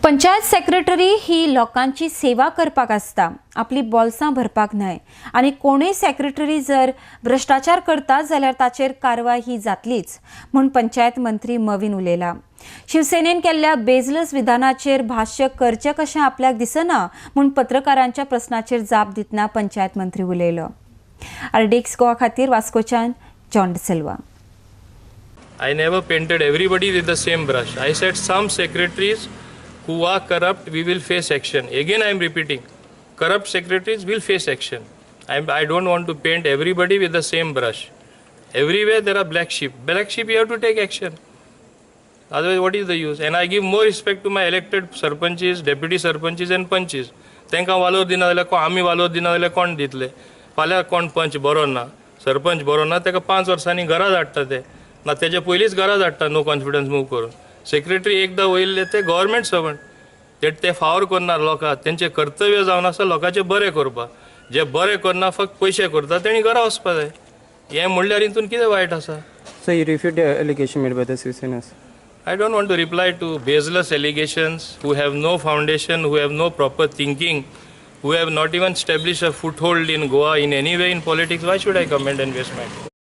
Panchayat secretary ही लोकांची सेवा करपाक आसता, आपली बोल्सां भरपाक न्हय. आनी कोणूय सेक्रेटरी जर भ्रश्टाचार करता जाल्यार ताचेर कारवाय ही जातलीच म्हूण पंचायत मंत्री मवीन उलयला. शिवसेनेन केल्ल्या बेजलस विधानाचेर भाश्य करचें कशें आपल्याक दिसना म्हूण पत्रकारांच्या प्रस्नाचेर जाप दितना पंचायत मंत्री उलयलो. आरडीएक्स गोवा खातीर वास्कोच्यान John D'Silva. I never painted everybody with the same brush. I said some secretaries who are corrupt, we will face action. Again, I am repeating, corrupt secretaries will face action. I don't want to paint everybody with the same brush. Everywhere there are black sheep. Black sheep, you have to take action. Otherwise, what is the use? And I give more respect to my elected sarpanches, deputy sarpanches and panches. तांकां वालोर दिना जाल्यार आमी वालोर दिना जाल्यार कोण दितले? फाल्यां कोण पंच बरो ना, सरपंच बरो ना, ताका 5 वर्सांनी घरा धाडटा ते, ना तेजे पयलींच घरा धाडटा नो कॉन्फिडन्स मूव करून. सेक्रेटरी एकदां वयल्ले ते गव्हर्मेंट सर्वंट, ते फावर करना लोकांक, तेंचें कर्तव्य जावन आसा लोकांचें बरें करपाक. जे बरें करना फक्त पयशे करता तेणी घरा वचपा जाय. हें म्हणल्यार हितून कितें वायट आसा? So you refute the allegation made by the Shiv Sena? I don't want to reply to baseless allegations who have no foundation, who have no proper thinking, who have not even established a foothold in Goa in any way in politics. Why should I comment and waste my time?